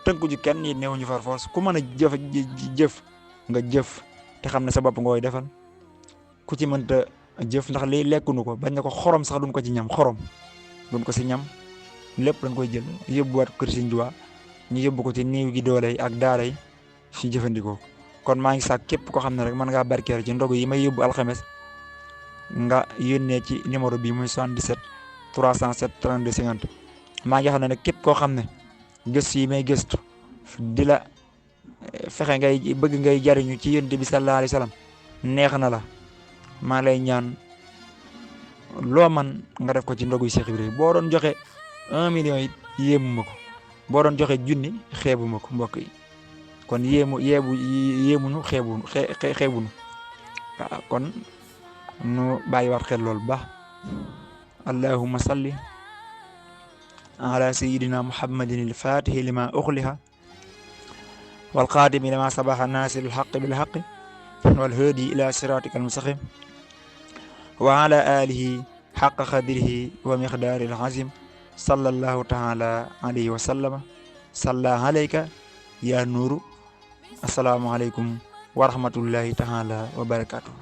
tënku ji kenn it newuñu far force ku mën a jëf nga jëf te xam ne sa bopp nga koy defal ku ci mënta jëf ndax lii lekkunu ko bañ na ko xorom sax duñ ko ci ñam xorom duñ ko si ñam lépp dañ koy jël yóbbuwaat kër Sëriñ Tuubaa ñu yóbbu ko ci néew gi doole yi ak daara yi si jëfandikoo kon maa ngi sàkk képp koo xam ne rek mën ngaa barkeer ci ndogu yi may yóbbu alxames nga yónnee ci numéro bi muy 77 307 32 50 maa ngi xam ne nag képp koo xam ne gëstu yi may gëstu di la fexe ngay bëgg ngay jariñu ci yonent bi sallallahu alayhi wasallam neex na la maa lay ñaan loo man nga def ko ci ndogu Cheikh Ibra boo doon joxe 1 million it yéemu ma ko boo doon joxe junni xeebu ma ko mbokk yi kon yéemunu xeebunu waaw kon nu bàyyiwaat xel loolu baax allahumma salli ala sayyidina muhammadin al-fatihi lima ukhliha wal qadimi lima sabaha nasiril haqqi bil haqqi wal hadi ila siratikal mustaqim wa ala alihi haqqa qadrihi wa miqdaril azim sallallahu ta'ala alayhi wa sallama salla alayka ya nuru assalamu alaikum wa rahmatullahi ta'ala wa barakatuh